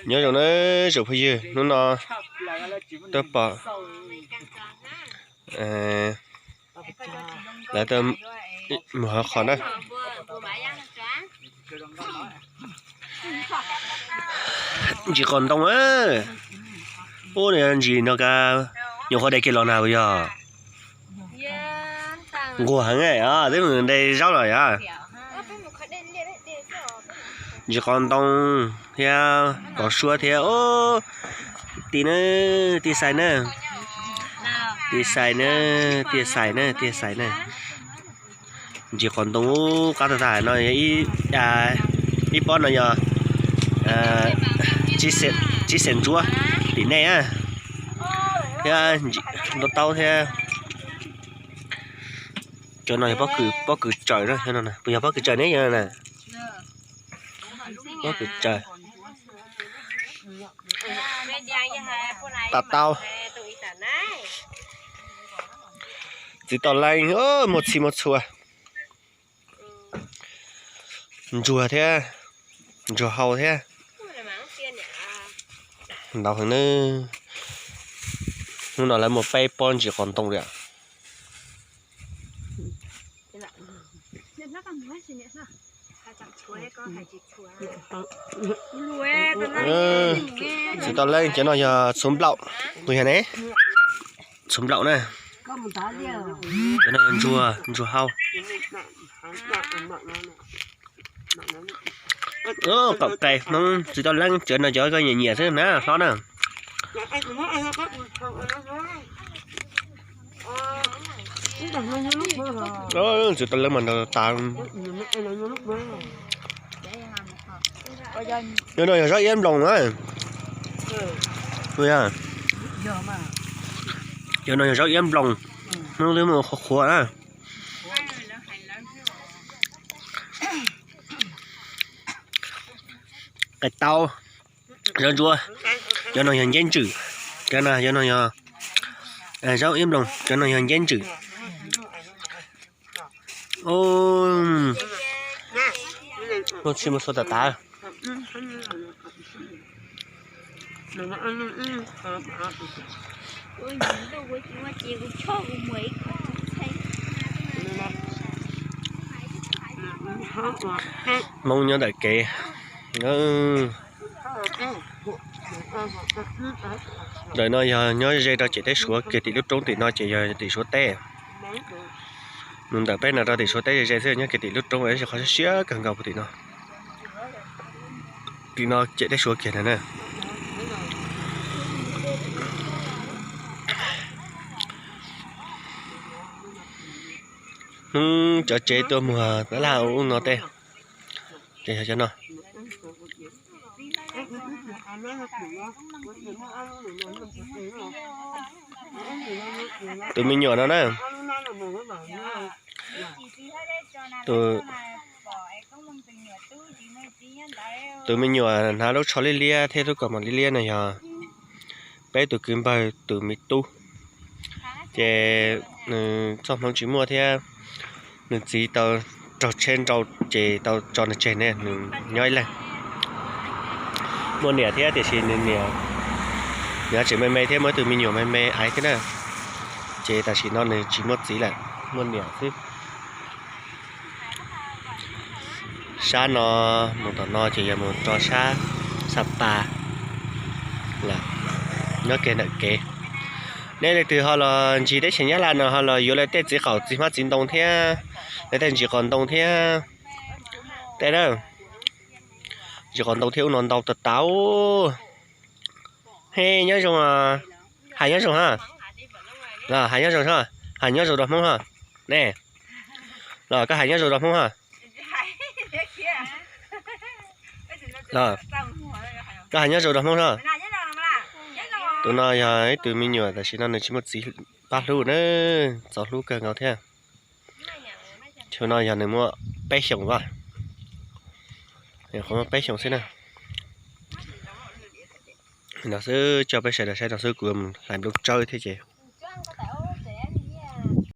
Nyob zoo na, tsoom phooj ywg, hnub no tuaj pom lawv tuaj mus hov qhov na. Ntsis qos ntoo, ub, ntsis no ka, nyuam qhuav de kiag los na puas yog? Nquag heev, twb mus de zaub los yog. Ntsis qos ntoo thiab kos suab thiab. Tij na, tij xais na, tij xais na, tij xais na, tij xais na. Ntsis qos ntoo qab tag tag no, ib pob no yog tsib xees ntsuab tim nej thiab ntoo taub thiab. Cov no yog pob kws tsaws, puas yog pob kws tsaws ne? Yog na, pob kws tsaws. Tam tau. Txiv toj leej muaj txhij muaj txhua. Ntsuag thiab, ntsuag hau thiab. Ntau heev na. Hnub no lawv muaj peb pob ntsis qos ntoo li. Txiv toj leej, cov no yog txhuv nplaum, puas yog ne? Txhuv nplaum na. Cov no yog ntsuag, ntsuag hau. Qaum qe Hmoob txiv toj leej, cov no cov koj nyiam nyiam xwb na, hlob na. Txiv toj leej mas nrog tas. Cov no yog zaub iab nploos na. Cov no yog zaub iab nploos, Hmoob twb muaj qhuav qhuav na. Qe tau, zaub ntsuab, cov no yog nceb ntswm, cov no yog zaub iab nploos, cov no yog nceb ntswm. Muaj txhij muaj txhua tas tas. Hmoob nyob ntawm kev. Ntawm no yog nyob ze rau ciam teb suav kiag tim lub roob tim no ces yog tim suav teb. Mus ntawm peb no rau tim suav teb ze ze xwb, nyob kiag tim lub roob, qhov siab kawg nkaus puag tim no. Tim no ciam teb suav kiag na. Hnub cov tsev tuaj muag tab laj ub no tej, ces yog cov no. Tus me nyuam no na, tus me nyuam hnav lub tsho liab liab thiab lub kaus mom liab liab no yog peb tus kwv npawg tus me tub. Ces nws txoj hmoov tsis muaj thiab, nws txiv tau raug tsheb nrau ces tau tso nws tseg ne, nws nyob ib leeg. Muaj niam thiab tiam sis nws niam, nws tseem me me thiab, muaj ib tug me nyuam me me aiv thiab na, ces tam sim no nws tsis muaj txiv lawm, muaj niam xwb. Sab no mus tom no ces yog mus rau sab Xa Pas lawm, nyob kiag ntawm kev. Nej leej twg ho los ncig teb chaws Nyab Laj no ho los yuav lawv tej txiv qaum txiv hmab txiv ntoo thiab, lawv tej ntsis qos ntoo thiab tej na, ntsis qos ntoo thiab ub no ntau tas tas. He nyob zoo, Hais nyob zoo ha, los Hais nyob zoo, Hais nyob zoo rau Hmoob ha, ne, los koj hais nyob zoo rau Hmoob ha, los koj hais nyob zoo rau Hmoob ha. Tus no yog ib tug me nyuam tam sim no nws tsis muaj txiv pab hlub na, txaus hlub kawg nkaus thiab. Tus no yog nws muaj peb xyoos os, muaj peb xyoos xwb na. No xwb, coj peb sawv daws saib no xwb, kuv mus hlais nplooj tsawb thiab ces.